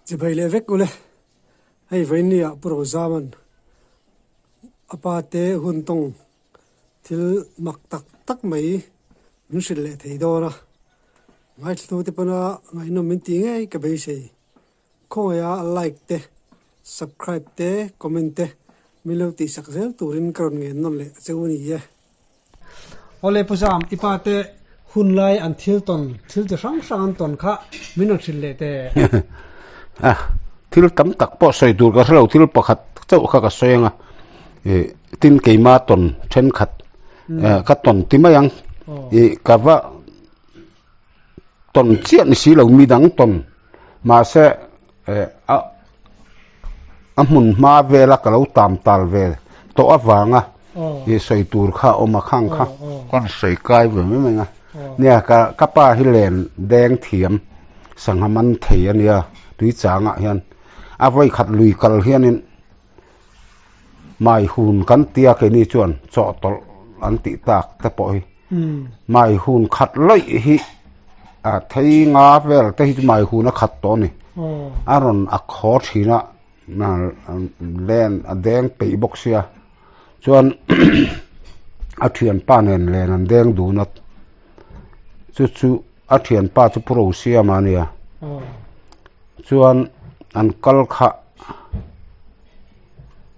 Chibai leh vek ule. Hei vawiinni ah Pu Rozaman a pa te hun tawng thil mak tak tak mai min hrilh leh thei dawn a. Ngaithla te pawna ngaihnawm min tih ngei ka beisei. Khawngaih a like te, subscribe te, comment te min lo tihsak zel turin ka rawn ngen nawn leh a cheu a ni e. Awle Pu Zam, i pa te hun lai an thil tawn, thil chi hrang hrang an tawn kha min rawn hrilh leh teh. A, thil tam tak pawh sawi tur ka hrelo, thil pakhat chauh kha ka sawi ang a, ih tin keima tawn thenkhat ka tawn ti mai ang, ih ka va tawn chiah ni si lo midang tawn mahse eh a a hmun hma vela ka lo tam tal ve tawh avanga ih sawi tur kha a awm a khang kha ka rawn sawi kai ve mai mai a nia ka ka pa hi len deng thiam sangha man thei a nia tui changah hian a vawi khat lui kal hianin Mai hun kan tia keini chuan chawhtawlh an tih tak te pawh hi mai hun khat lawih hi a thei nga vel te hi chu mai hun a khat tawh a ni a rawn a khaw thin a len a deng peih bawk sia chuan a thianpa nen len an deng dun a chu chu a thianpa chu Pu Rosiama a nia chuan an kal kha.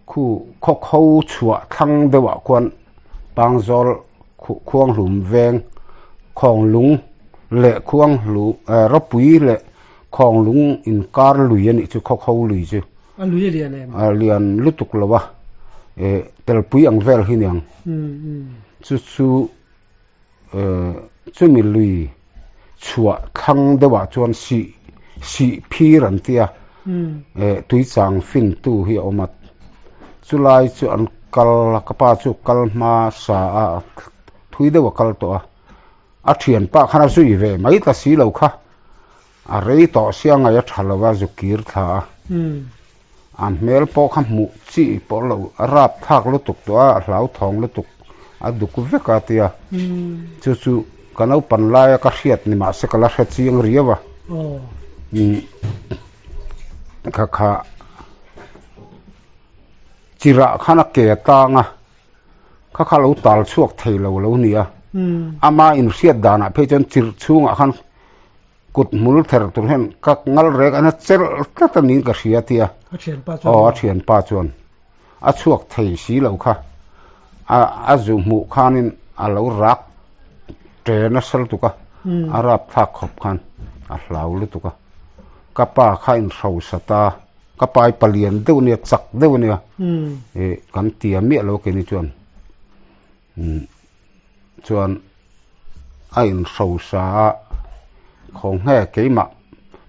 Khu khaw kho chhuah thlang deuhah khuan Pangzawl khuanghlum veng Khawnglung leh khuanghlu eh rawpui leh Khawnglung inkar lui a nih chu khaw kho lui chu. A lui a lian em? A lian lutuk lo a eh telpui ang vel hi niang. Chu chu eh chumi lui chhuah thlang deuhah chuan sih sih phir an ti a eh tui chang fin tu hi a awm a chulai chu an kal a ka pa chu kal hma sa a thui deuh a kal tawh a a thianpa khan a zui ve mai ta si lo kha a rei tawh sia ngaih a tha lo a zu kir thla a a hmel pawh kha hmuh chi pawh lo a rap thlak lutuk tawh a a hlauthawng lutuk a duk vek a tia chu chu ka naupan laia ka hriat ni mahse ka la hre chiang riau a kha kha chirah khan a ke tang a kha kha lo tal chhuak thei lo lo ni a ama inhriat danah phei chuan chirh chhungah khan Kut hmul ther tur hian ka ngal rek an a chelh tlat a niin ka hria tia. A thianpa chuan. Aw a thianpa chuan a chhuak thei si lo kha a a zu hmuh khanin a lo rak ṭe nasa lutuk a, a rap thlak khawp khan a hlau lutuk a. Ka pa kha inhrosa ta, ka pa hi palian deuh a nia, chak deuh a nia, ih kan tia miah lo keini chuan chuan. a inhrosa a, khawnge keimah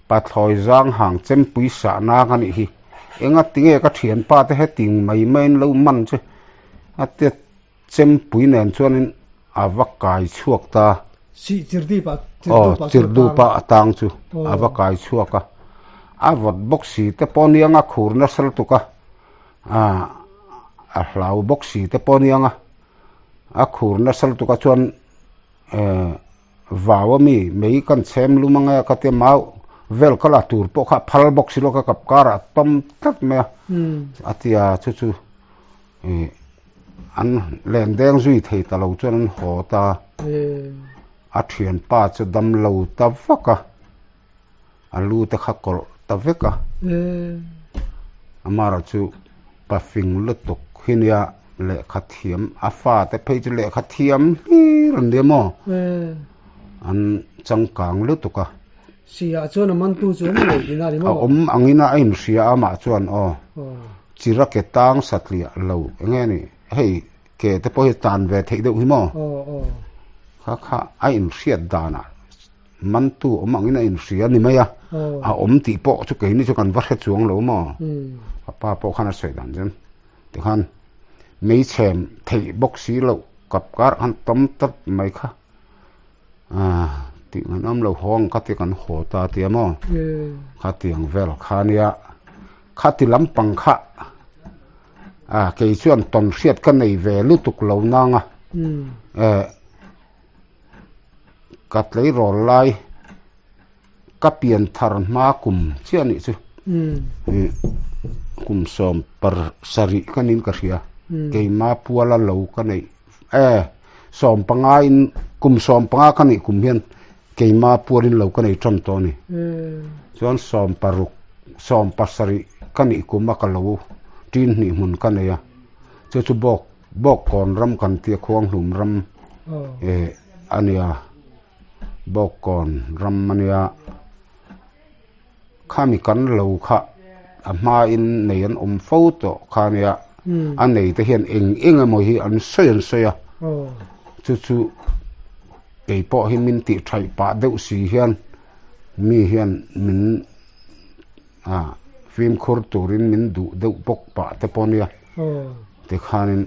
pathlawi zang hang chempui sah nang a nih hi, enga tinge ka thianpa te heting mai maiin lo man che a tia chempui nen chuanin a va kai chhuak ta. Sih chirdupa Aw chirdupa a tang chu a va kai chhuak a, a vawt bawk si te pawh aniang a khur nasa lutuk a, a hlau bawk si te pawh aniang a. A khur nasa lutuk a chuan eh vau a mi mei kan chhem lum ang e ka tia mau vel ka la tur pawh kha a phal bawk si lo ka kap karah a tawm tlat mai a a tia chu chu ih an len deng zui thei ta lo chuan an haw ta a thianpa chu dam lo ta vak a a lu te kha kawlh ta vek a amara chu pafing lutuk hi nia lehkha thiam a fa te phei chu lehkha thiam hlir an nia maw an changkang lutuk a Sihah chuan a mantu chu awm ngei tihna a ni maw? A awm angin a inhria a amah chuan aw chira ke tang satliah lo eng nge ni hei ke te pawh hi tan ve theih deuh hi maw kha kha a inhriat danah Mantu awm angin a inhria a ni mai a, a awm tih pawh chu keini chu kan va hre chuang lo maw? Ka pa pawh khan a sawi dan chuan tikhan meichhem theih bawk si loh kap kar khan tam tlat mai kha tih ngan awm lo haw ang kha ti kan haw ta tia maw? Khatiang vel kha nia khati lampang kha kei chuan tawnhriat ka nei ve lutuk lo nang a eh. Ka tleirawl lai ka pian thar hma kum chiah a nih chu. Kum 17 ka niin ka hria. Keima puala lo ka neih e 15 in kum 15 ka nih kum hian keima pualin lo ka nei tan tawh a ni. Chuan 16 17 ka nih kuma ka lo tin hnih hmun ka nei a. Chu chu bawk Bawkkawn ram kan tia Khuanghlum ram a nia. Bawkkawn ram a nia. Khami kan lo kha a hmain nei an awm fo tawh kha nia. A nei te hian eng eng emaw hi an sawi an sawi a. Chu chu kei pawh hi min tih thaih pah deuh si hian mi hian min fimkhur turin min duh deuh bawk pah te pawh nia. Tikhanin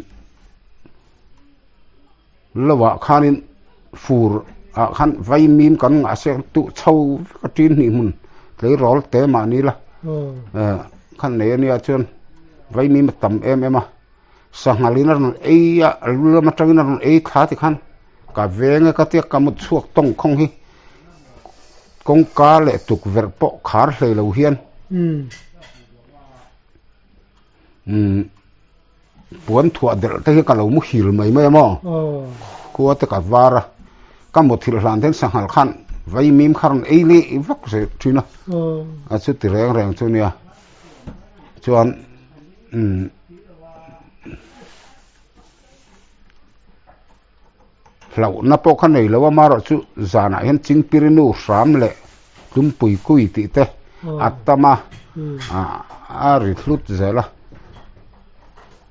Lovah khanin fur ah khan vaimim kan ngah se tuh chho vek a tin hnih hmun tleirawl te mahni la khan nei ania chuan vaimim a tam em em a sanghalin a rawn ei a a lu lam atangin a rawn ei thla tikhan ka veng e ka tia ka mut chhuak tawng khawng hi kawngka leh tukverh pawh khar hlei lo hian umm. Puan thuah delh te hi ka lo muhil mai mai a maw? Khua te ka var a, ka muthilh hlan ten sanghal khan vaimim kha rawn ei leh vak zel thin a, a chuti reng reng chu nia. Chuan umm hlauhna pawh kha nei lo a, amaherawhchu zanah hian chingpirinu hram leh tlumpui kui tih te a tam a, a ri hlut zel a,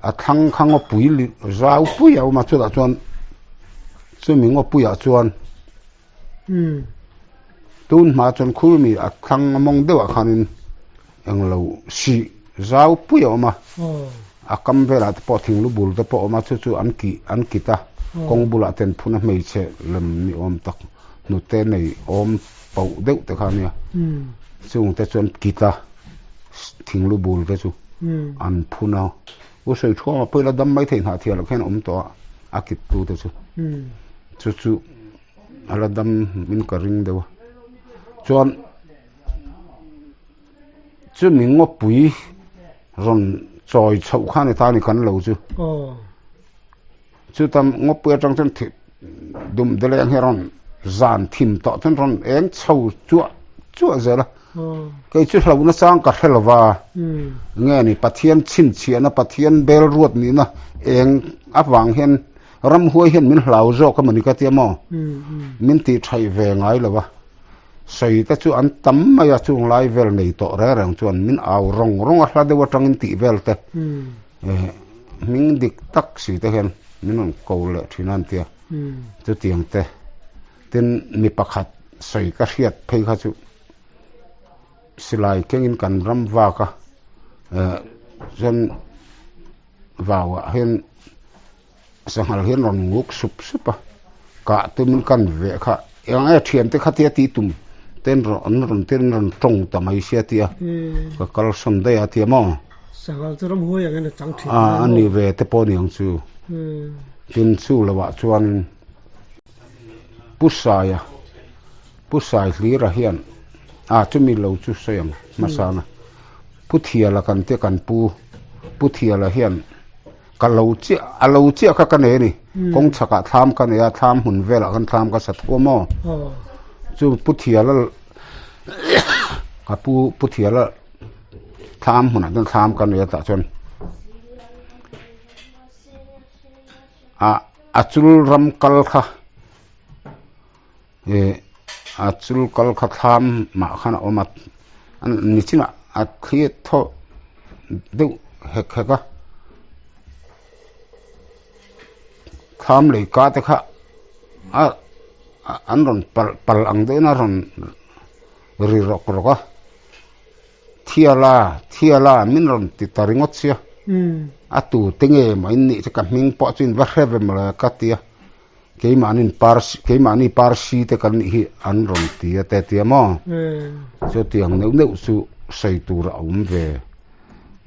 a thlang kha ngawpui zau pui a awm a chutah chuan chumi ngawpuiah chuan tun hma chuan khurmi a thlang a mawng deuhah khanin englo sih zau pui a awm a a kam velah te pawh thing lu bul te pawh a awm a chu chu an kih an kit a kawng bulah ten phun a hmeichhe lem ni awm tak hnute nei awm pauh deuh te kha ania chung te chuan kit a thing lu bul te chu an phun a u sawi thuam a pawh ila dam mai thei hnah thiah loh khian a awm tawh a a kit tu te chu chu chu a la dam in ka ring deuh a chuan chumi ngawpui rawn chawi chhoh kha a ni ta a ni kan lo chu chuta ngawpui atang chuan dum deleng hi a rawn zan thim tawh chuan rawn eng chho chuah chuah zel a kei chu hlauhna chang ka hre lova nge ni Pathian chhinchhiahna Pathian bel ruat nihna eng avang hian Ramhuai hian min hlau zawk a mawni ka tia maw? Min tih thaih ve ngai lo a. Sawi te chu an tam mai a, chung lai vel nei tawh reng reng chuan min au rawng rawng a, hla deuh atangin tih vel te hming dik tak si te hian min rawn ko leh thin a an tia. Chutiang te tin mi pakhat sawi ka hriat phei kha chu silai kengin kan ram vak a, chuan Vauah hian sanghal hian rawn nguk sup sup a, kah tumin kan veh kha eng nge thiante kha tia tih tum ten an rawn ten rawn tawng ta mai sia tia ka kal sawn daih a tia maw. Sanghal chu ramhuai ang in a chang thin a ni ve te pawh ni ang chu tin chu lovah chuanin Pu Saia Pu Sai Hlira hian a chumi lo chu sawi ang hmasana. Pu Thiala kan tia kan pu Pu Thiala hian ka lo chiah a lo chiah kha ka nei a ni kawng chhakah thlam ka nei a thlam hmun velah khan thlam ka sa tho a maw chu Pu Thiala ka pu Pu Thiala thlam hmunah chuan thlam ka nei a tah chuan ah a chul ram kal kha Ih a chul kal kha thlam mah khan a awm a nichinah a thli thaw deuh hek hek a thlam lei ka te kha a an rawn palh palh ang deuhin a rawn ri rawk rawk a thiala thiala min rawn ti ta ringawt sia a tu te nge mah in nih chu ka hming pawh chu in va hre ve mawle ka ti a. Keimahni'n Parsi, keimahni Parsi te kan nih hi an rawn ti a te tia maw? Chutiang neuh neuh chu sawi tur a awm ve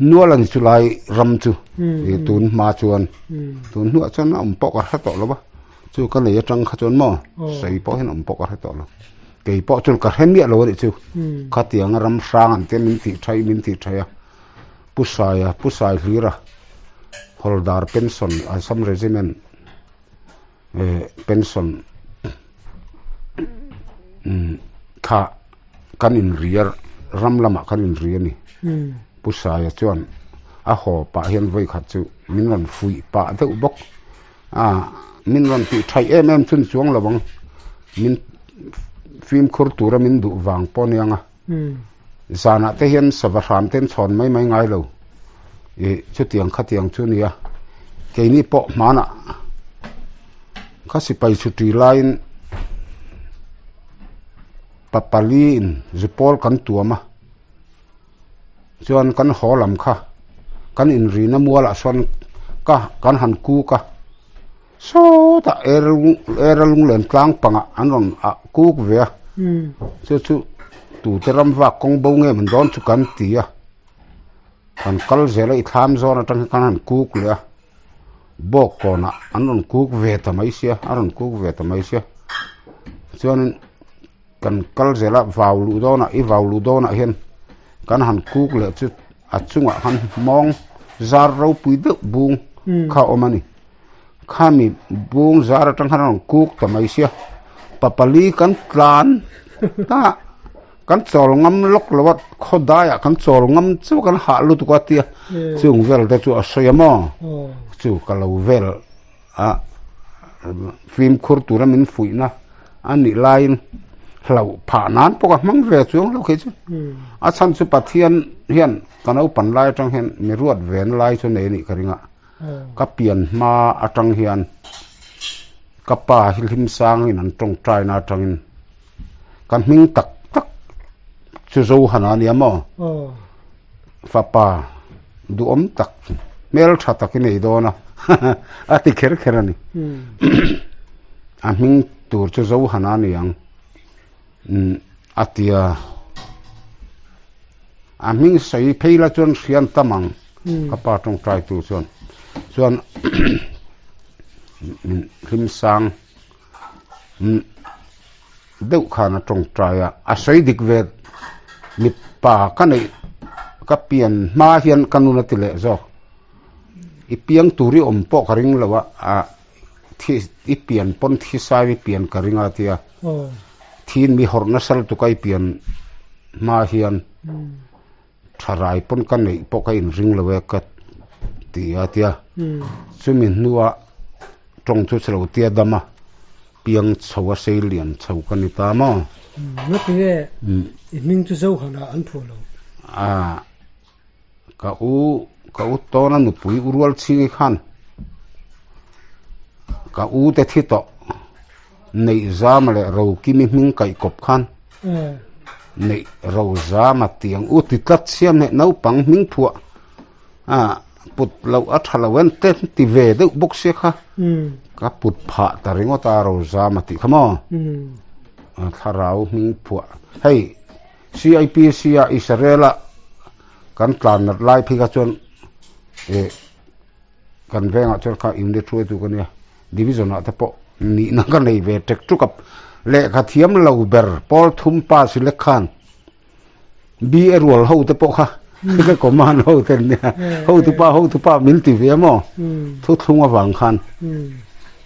nual a ni chu lai ram chu tun hma chuan tun hnuah chuan a awm pawh ka hre tawh lo va, chu ka nei atang kha chuan maw sawi pawh hian awm pawh ka hre tawh lo. Kei pawh chuan ka hre miah lo a nih chu. Khatianga ram hrang an tia min tih thaih min tih thaih a. Pu Saia, Pu Saihlira, Hawldar Pension, Assam Regiment Pension kha kan inri a, ram lamah kan inri a ni. Pu Saia chuan a haw pah hian vawikhat chu min rawn fuih pah deuh bawk. A, min rawn tih thaih em em chun chuang lo ang. Min fimkhur tura min duh vang pawh aniang a. Zanah te hian sava hram te an chhawn mai mai ngai lo. Ih, chutiang khatiang chu nia. Keini pawh hmanah kha sipai chhuti laiin papali in zupawl kan tuam a. Chuan kan haw lam kha kan inrina mualah sawn ka kan han kuk a, sawtah er er a lunglen tlang pangah an rawn ah kuk ve a, chu chu tute ram vak kawng bo nge man dawn chu kan ti a, kan kal zel a i thlam zawn atang hian kan han kuk leh a, bawk kawnah an rawn kuk ve ta mai sia a rawn kuk ve ta mai sia chuanin. Kan kal zel a, vau luh dawnah i vau luh dawnah hian kan han kuk leh chu a chungah khan mawng zar ropui deuh bung kha a awm a ni. Khami bung zar atang khan a rawn kuk ta mai sia, papali kan tlan ta kan chawl ngam lawk lo a, khaw daiah kan chawl ngam chu kan hah lutuk a tia chung vel te chu a sawi a maw chu ka lo vel. a fimkhur tura min fuihna a nih laiin hlauh phah nan pawh ka hmang ve chuang lo khi chu a chhan chu Pathian hian ka naupang lai atang hian mi ruat ve na lai chu nei a nih ka ring a ka pian hma atang hian ka pa hi hlim sangin an tawngtai na atangin ka hming tak tak chu Zohana a nia maw fapa. Duhawm tak, hmel tha tak i nei dawn a, a ti kher kher a ni. A hming tur chu Zohana a ni ang, a ti a. A hming sawi phei la chuan hrian tam ang, ka pa tawngtai tu chuan. Chuan min hlim sang deuh khan a tawngtai a, a sawi dik ve mipa ka neih ka pian hma hian ka nun a ti leh zawk i piang tur i awm pawh ka ring lo a ah thi i pian pawn thi sai i pian ka ring a tia thin mi hawrh nasa lutuk a i pian hma hian tha rai pawn ka neih pawh ka inring lo e ka ti a tia chumi hnua tawng chu chhelo tia dam a piang chho a sei lian chho ka ni ta maw. Ngati nge i hming chu Zohana an phuah lo? A ka u ka u tawna nupui u rual chhingi khan ka u te thi tawh Neih zama leh Rokimi hming kaih kawp khan neih ro zama tiang u ti tlat siam heh naupang hming phuah a put loh a tha lo en te ti ve deuh bawk sia kha ka put phah ta ringawt a ro zama tih kha maw thlarau hming phuah hei CIPC a Israel a kan tlan nat lai phei kha chuan eh Kan vengah chuan kha unit hruaitu ka nia, division ah te pawh nihna ka nei ve tek tuk a, lehkha thiam lo ber pawl thum pass i lek khan BA rual ho te pawh kha ka command ho te nia, hotupa hotupa min ti ve maw thuthlung avang khan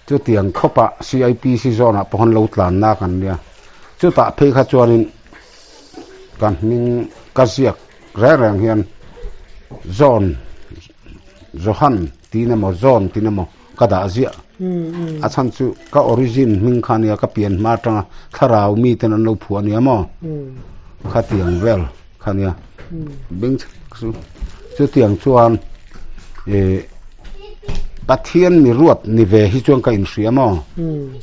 chutiang khawpah CIPC zone ah pawh khan lo tlan na kan nia, chutah phei kha chuanin ka hming ka ziak reng reng hian zone. Johan tiin emaw John tiin emaw ka dah ziah. A chhan chu ka origin hming kha ania ka pian hma atanga thlarau miten an lo phuah ania maw khatiang vel kha ania beng chu chutiang chuan ih Pathian mi ruat ni ve hi chuan ka inhria maw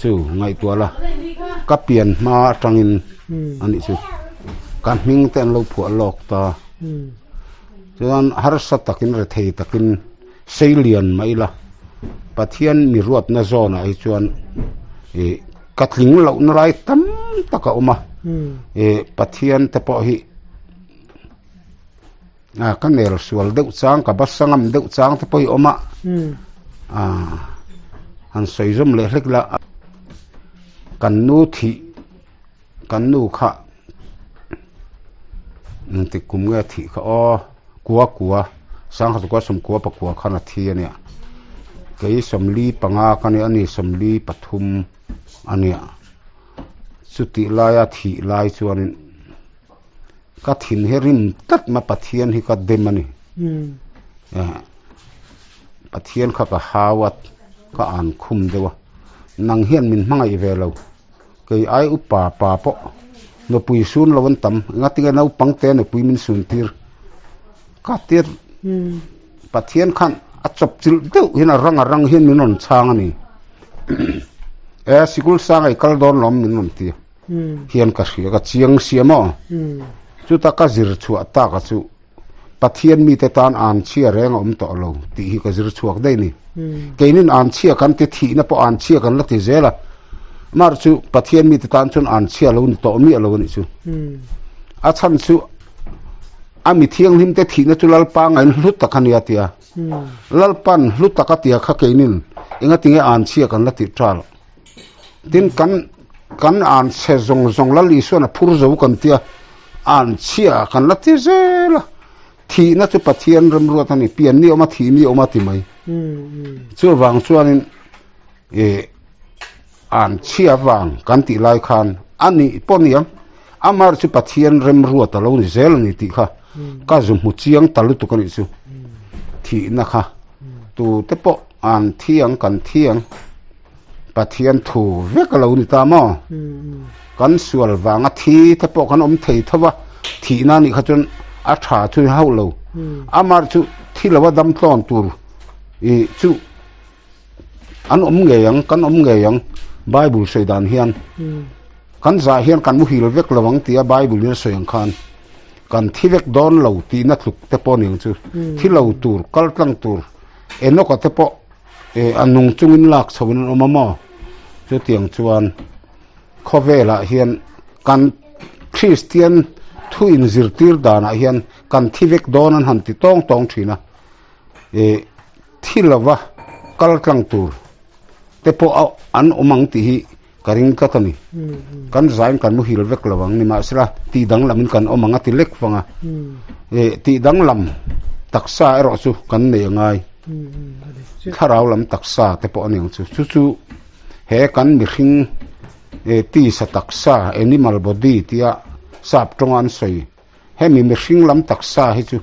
chu ngaihtuah la ka pian hma atangin anih chu ka hming te an lo phuah lawk ta. Chuan harsa takin rethei takin sei lian mai ila, Pathian mi ruatna zawnah hi chuan ih ka tling lohna lai tam tak a awm a, ih Pathian te pawh hi ah ka nel sual deuh chang ka basa ngam deuh chang te pawh hi a awm a, ah han sawi zawm leh hlek ila kan nu thih. Kan nu kha engtik kum nge a thih kha aw kua kua sangha chu kua sawmkua pakua khan a thi a nia kei sawmli panga ka nia ani sawmli pathum a nia chutih laia thih lai chuanin ka thin hi rim tlat mai Pathian hi ka dem a ni Pathian kha ka hau a ka an khum deuh a nang hian min hmangaih ve lo. Kei ai upa pa pawh nupui sun lo an tam, engatinge naupang te nupui min sun tir ka tir Pathian khan a chawp chilh deuh hian a rang a rang hian min rawn chhang a ni. E sikul sang ei kal dawn lawm min rawn ti hian ka hria ka chiang sia maw chuta ka zir chhuah tak a chu Pathian mite tan an chhia reng a awm tawh lo tih hi ka zir chhuak daih a ni. Keinin an chhia kan ti thihna pawh an chhia kan la ti zel a, mar chu Pathian mite tan chuan an chhia lo ni tawh miah lo a nih chu. A chhan chu a mi thianghlim te thihna chu Lalpa ngain hlu tak a nia tia. Lalpan hlu tak a tia kha keinin engatinge an chhia kan la tih ṭal. Tin kan kan an chhe zawng zawng Lal Isuan a phur zo kan tia an chhia kan la ti zel a thihna chu Pathian remruat a ni pian ni awm a thih ni awm a ti mai chuvang chuanin ih an chhia vang kan tih lai khan a nih pawh ni ang amar chu Pathian remruat a lo ni zel a ni tih kha ka zu hmu chiang ta lutuk a nih chu thihna kha tute pawh an thiang kan thiang. Pathian thu vek a lo ni ta maw? Kan sual vanga thi te pawh kan awm thei tho va, thihna nih kha chuan a tha chu hauh lo. Amar chu thi lova dam tlawn tur i chu an awm ngei ang, kan awm ngei ang Bible sawi dan hian. Kan zah hian kan muhil vek lo ang tia Bible in a sawi ang khan kan thi vek dawn lo tihna tluk te pawh a ni ang chu. Thi lo tur, kal tlang tur, Enoch-a te pawh Eh a nung chungin lak chho in an awm a maw? Chutiang chuan khawvelah hian kan Kristian thu inzirtir danah hian kan thi vek dawn an han ti tawng tawng thin a, eh thi lova kal tlang tur te pawh an awm ang tih hi ka ring tlat a ni. Kan zain kan muhil vek lo ang nimahsela tih danglamin kan awm ang a ti lek vang a. Eh tih danglam taksa erawh chu kan nei a ngai. Thlarau lam taksa te pawh a ni ang chu. Chu chu he kan mihring eh tisa taksa animal body tia sap tawnga an sawi hemi mihring lam taksa hi chu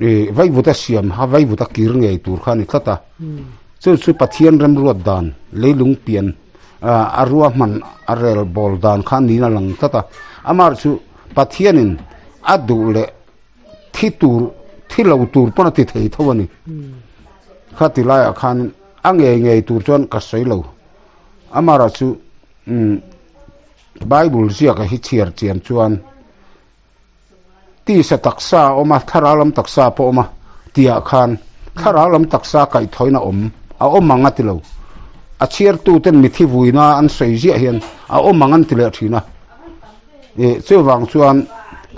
eh vaivut a siam ha vaivut a kir ngei tur kha a ni tlat a chu chu Pathian remruat dan leilung pian ah a ruahman a rel bawl dan kha niin a lang tlat a amah chu Pathianin a duh leh thi tur thi lo tur pawn a ti thei tho a ni khati laiah khan a ngei ngei tur chuan ka sawi lo amah chu umm Bible ziaka hi chhiar chian chuan. Tisa taksa a awm a, thlarau lam taksa pawh a awm a tihah khan thlarau lam taksa kaihthawina awm a awm ang a ti lo. A chhiartuten mithi vuina an sawi ziah hian a awm ang an ti leh thin a. Ih chuvang chuan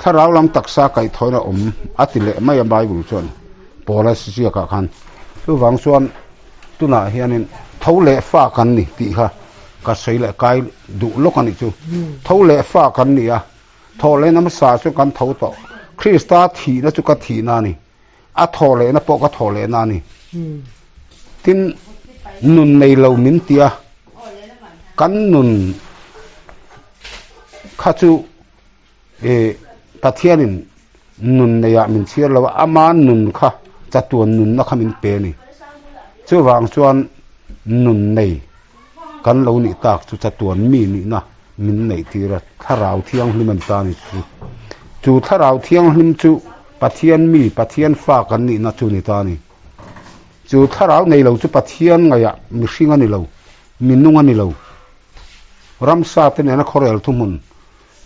thlarau lam taksa kaihthawina awm a ti leh mai a Bible chuan Paula ziakah khan. Chuvang chuan tunah hianin tho leh fa kan ni tih kha ka sawi leh kai duh lawk a nih chu. Tho leh fa kan ni a. Thawhlehna hmasa chu kan tho tawh. Krista thihna chu ka thihna a ni. A thawhlehna pawh ka thawhlehna a ni. Tin, nun nei lo min ti a, kan nun kha chu Pathianin nun neiah min chhiar lo a, ama nun kha chatuan nunna kha min pe a ni. Chuvang chuan nun nei kan lo nih tak chu chatuan mi nihna min neih tir a, Thlarau Thianghlim a ni ta a ni chu. Chu Thlarau Thianghlim chu Pathian mi, Pathian fa kan nihna chu a ni ta a ni. Chu Thlarau nei lo chu Pathian ngaihah mihring a ni lo, minung a ni lo. Ramsa te nena khawrel thuhmun,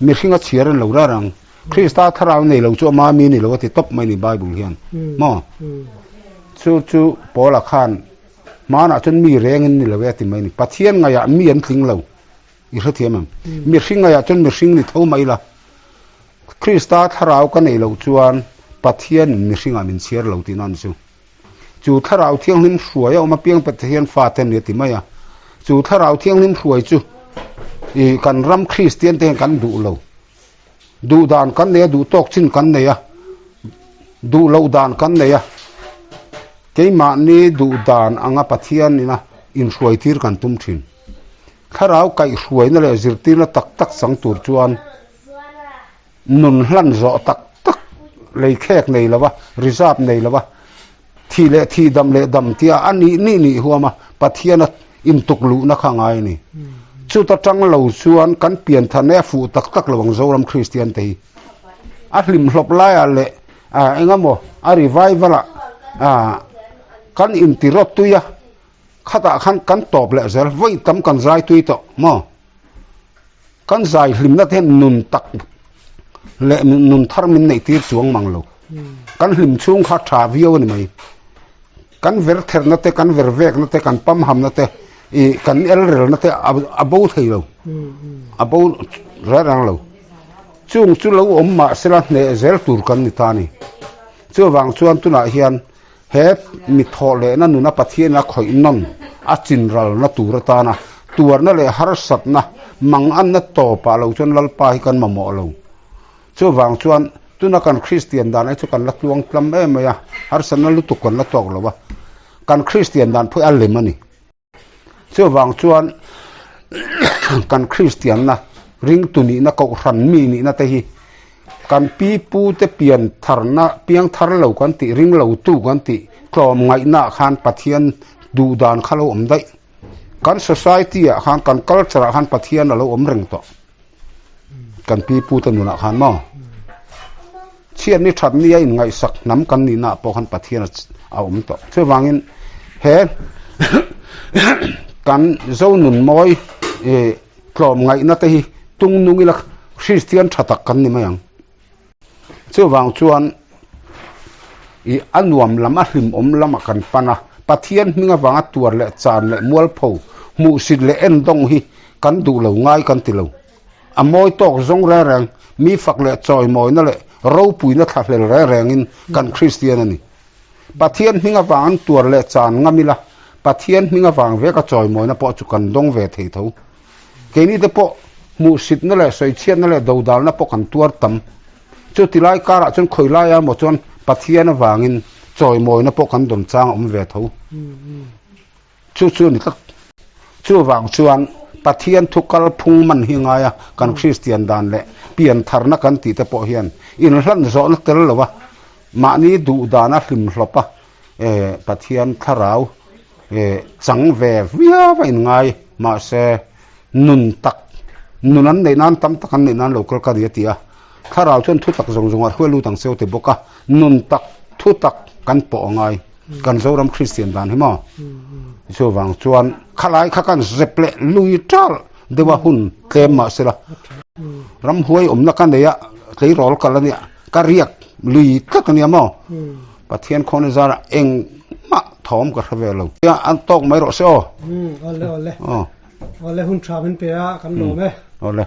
mihring a chhiar a ni lo rar ang. Krista Thlarau nei lo chu ama mi a ni lo a ti tawp mai a ni Bible hian. Maw? Chu chu Paula khan hmanah chuan mi reng in ni lo e a ti mai a ni. Pathian ngaihah mi an tling lo. I hrethiam em? Mihring ngaiah chuan mihring ni tho mai la. Krista thlarau ka neih loh chuan Pathianin mihringah min chhiar lo tihna a ni chu. Chu thlarau thianghlim hruai a awm apiang Pathian fate an ni a ti mai a. Chu thlarau thianghlim hruai chu I kan ram Kristian te hian kan duh lo. Duh dan kan nei a, duh tawk chin kan nei a, duh loh dan kan nei a. Keimahni duh dan anga Pathian ina inhruai tir kan tum thin. Thlarau kaihhruaina leh zirtirna tak tak chang tur chuan nun hlan zawh tak tak lei khek nei lova, reserve nei lova, thih leh thih dam leh dam tia a nih nih nih huam a, Pathiana intuk luhna kha ngai a ni. Chuta tang lo chuan kan pianthan e a fuh tak tak lo ang Zoram Kristian te hi. A hlimhlawp laiah leh engemaw a revival ah kan intirawt tui a, Khatah khan kan tawp leh zel, vawi tam kan zai tui tawh maw? Kan zai hlimna te hian nun tak leh nun thar min neih tir chuang mang lo. Kan hlim chhung kha tha viau a ni mai. Kan ver therna te, kan ver vekna te, kan pamhamna te, ih kan elrelna te a bo thei lo. A bo reng reng lo. Chung chu lo awm mahsela hneh zel tur kan ni ta a ni. Chuvang chuan tunah hian He mi thawh lehna nuna Pathian a khawih nawn a chinralna tur atana tuarna leh harsatna manganna tawpah lo chuan Lalpa hi kan mamawh lo. Chuvang chuan tuna kan Kristian dan ai chu kan la tluang tlam em mai a, harsatna lutuk kan la tawk lo a, kan Kristian dan pawh hi a lem a ni. Chuvang chuan kan Kristianna, ringtu nihna, kohhran mi nihna te hi kan pi pute pian tharna, piang thar lo kan tih, ring lo tu kan tih tlawmngaihna ah khan Pathian duh dan kha lo awm daih. Kan society ah khan, kan culture ah khan Pathian a lo awm reng tawh. Kan pi pute nunah khan maw? Chhiatni thatni a inngaihsak hnam kan nihna ah pawh khan Pathian a awm tawh. Chuvangin he kan Zonun mawi tlawmngaihna te hi tung nung ila Kristian tha tak kan ni mai ang. Chuvang chuan i a nuam lam a hlimawm lamah kan pan a, Pathian hming avanga tuar leh chan leh mualpho hmuhsit leh endawng hi kan duh lo ngai kan ti lo. A mawi tawk zawng reng reng, mi fak leh chawimawina leh ropuina thlahlel reng rengin kan Kristian a ni. Pathian hming avang an tuar leh chan ngam ila, Pathian hming avang veka chawimawina pawh chu kan dawng ve thei tho. Keini te pawh hmuhsitna leh sawichhiatna leh dodalna pawh kan tuar tam. Chu tilai karah chuan khawi laia maw chuan Pathian avangin chawimawina pawh kan dawn chang a awm ve tho. Chu chu a ni tlat. Chuvang chuan Pathian thu kal phung man hi ngai a, kan Kristian dan leh pian tharna kan tih te pawh hian inhlan zawhna tel lo a, mahni duh dana hlimhlawp a, Pathian thlarau chang ve viau a inngai. Mahse, nun tak, nun an neih nan tam tak an neih nan lo kal ka ni a ti a. Thlarau chuan thu tak zawng zawngah hruai lut ang cheu ti bawk a, nun tak, thu tak kan pawh a ngai. Kan Zoram Kristian dan hi maw? Chuvang chuan khalai kha kan zep leh lui ṭal deuh a hun tlem mah sela. Ramhuai awmna ka nei a, tleirawl kal a nia, ka riak lui tlat a nia maw? Pathian khawn zarah engmah thawm ka hre ve lo. An tawk mai rawh se aw. Awle awle. Awle hun tha min pe a, kan lawm e. Awle.